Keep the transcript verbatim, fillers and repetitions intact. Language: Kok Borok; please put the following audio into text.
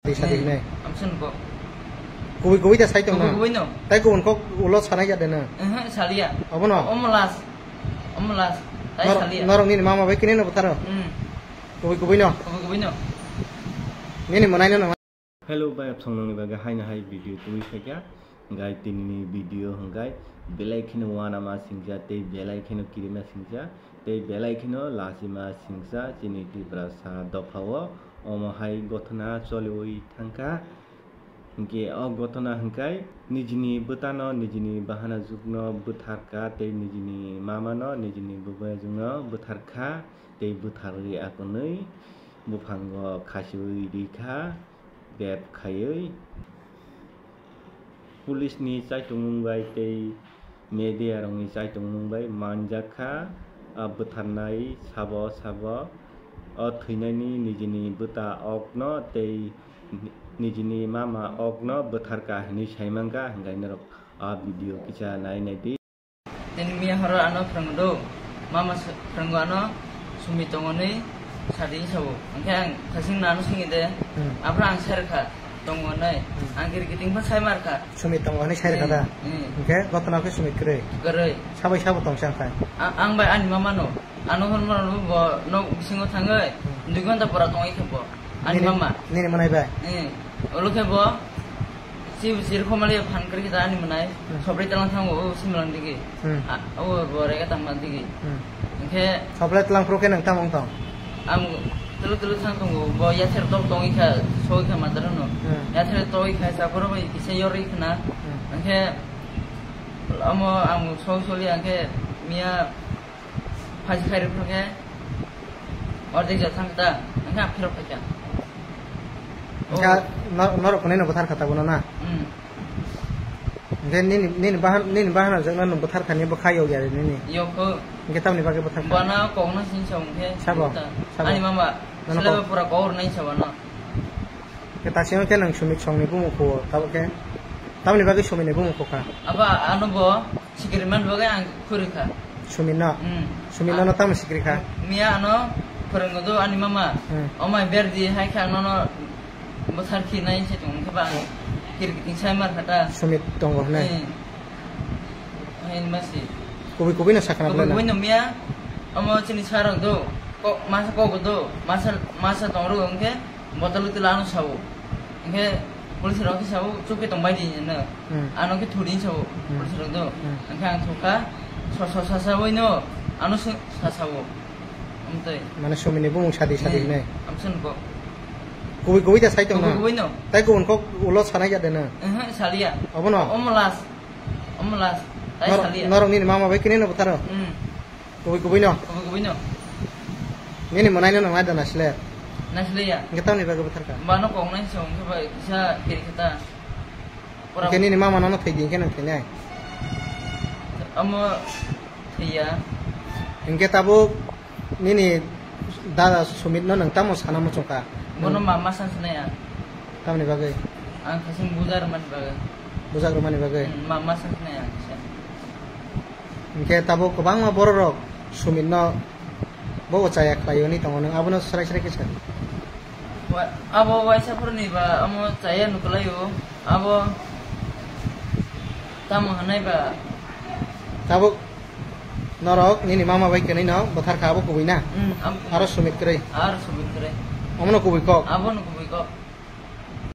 Sadi sadi Hmm. hinwi. Amswk nugo. Kubui kubui da sai tong Kubui na. Kubui no. Tai kubun kok ulo sanai ya de na. Ehe, saliya. Obo no? Omo last. Omo last. Tai Nor-, saliya. Norok nini mama bai kini no bwtharo. Hmm. Kubui kubui no. Kubui kubui no. Nini mwnai no no. Hello bai, apsong nongni bagwi haino hai video tubui phaikha. Hwnkhe tinini video hwnkhe belai kheno uanama singcha tei belai kheno kirima singcha tei belai kheno lachima singcha chini Tiprasa dophao. Omo hai gothona choliwi thangkha. Hwnkhe o gothona hwnkhe nijini bwtano, nijini bahanajwkno bwtharkha tei nijini mamano, nijini bwbajwkno bwtharkha tei bwtharwi akonwi buphango khasiwi rikha. Rape khaiwi. Police ni chaichomung bai tei media rokni chaichomung bai manjak kha, a bwtharnai sabo sabo o thwinaini nijini bwta okno tei nijini mama okno bwtharkha hinwi saimankha, hwnkhe norok a video kisa nai naidi. Tini miya horo ano phwrwngdo, mama s-, phwrwngo ano sumi tongo nwi sadi sabo. Hwnkhe ang khasing nano singi de, Hmm. aphra ang sai rwkha tongo nai. Hmm. Ang kiri kiting pha sai markha. Sumi tongo hwnwi sai rwkha da? Hmm, hmm. Hwnkhe gotona khe sumi kwrwi? Kwrwi. Sabai sabo tong chang khai? A-, ang bai ani mama no. Ano hwn mano bo nok bisingo thangwi Hmm. dui ghonta pora tongwi khe bo. Ani Nini, mama. Nini mwnai bai? Hmm. Olo khe bo. Si, si rwkho mali phan kwrwi khe ani mwnai. Hmm. Sobri talang thango, o simalang digi. Hmm. A, o bo rega tangma digi. Hmm. Hwnkhe Sobri talang phuru khe nang tamo wng tong? Ang tulu tulu thang tongo, bo yather tok tongwi kha, soi kha mataro no. Hmm. Yather tongwi kha, sa phuru bai kisa yorwi khna. Hmm. Hwnkhe amo ang soi soli hwnkhe miya Phaisi khairok phano khe ordek jora thang ta, hwnkhe ang phirok phaikha. Hwnkhe Oh. nor-, norok hwnwi no bwthar kha tabukno na? Hmm. Hwnkhe nini, nini bahan, nini bahan rok no bwthar kha ni bwkha yok ya nini? Yok kho. Hwnkhe tamni bagwi bwthar kha? Bana kokno sini sa hwnkhe. Sabo? Ta. Sabo? Ani mama, Nano seleba kok- pura kok rwnai sa bana. Khe ta sino khe nang Sumit songni bumung kho, tabuk khe tamni bagwi Sumit ni bumung kho kha? Aba ano bo sikiri man bagwi ang khuri kha. Sumit no? Hmm. Sumit no, Ah. no tamo sikiri kha? Miya ano phwrwngdo ani mama. Hmm. Omai berdi hai khe ang nono bwthar khi nai se tong khe ba ang kiri kiting sai mar kha ta. Sumit tongo hwnwi? Hmm. Hai masi. Kubui kubui no sakha na Kubui bwlai na? Kubui no miya omo chini sarok do. Ko masa kok do. Masa, masa tong ro hwnkhe. Botol tila ano sao. Hwnkhe police rok khe sao, "Chukhe tong bai di," hino. Hmm. Ano khe thudi sao, Hmm. police rok do. Hmm. Hwnkhe ang thukha, so, so, sa, sa, oi no, ano se, sa, sao. Amtoi. Mane Sumit ni bumung sadi, sadi Hmm. hinai. Amswk nugo. Kubui, kubui da sai tong Kubui, na? Kubui no. Tai kubun kok ulo sanai ya de na? Ehe, saliya. Obo no? Omo last. Omo last. Tai Nor-, saliya. Norok nini mama bai kini no bwtharo? Hmm. Kubui kubui no? Kubui kubui no. Nini mwnai no nang naida naisle? Naisle ya. Hwnkhe tamni bagwi bwthar kha? Ba no kok nai se hwnkhe bai kisa kiri khe ta. Pura Hwnkhe nini mama no thwi di hwnkhe nang thwinai? Amo thwi ya. Hwnkhe tabuk nini dada Sumit no nang tamo sana muchung kha? Bono Nang ma, ma san sinai ya. Tamni bagwi? Ang khasing bujar mani bagwi. Bujak rwmani bagwi? Hmm, ma, ma san sinai ya kisa. Hwnkhe tabuk kwbangma bororok Sumitno bo chaya khlai hwnwi tongo, nwng abono srai srai khe sa di. Wa-, abo waisa phuruni ba amo chaya nuklaio, abo tamo hwnwi ba. Tabuk norok nini mama bai kwnwi no bwthar kha, abo kubui na? Hmm, am-, Aro Sumit kwrwi? Aro Sumit kwrwi. Omono kubui kok? Abono kubui kok.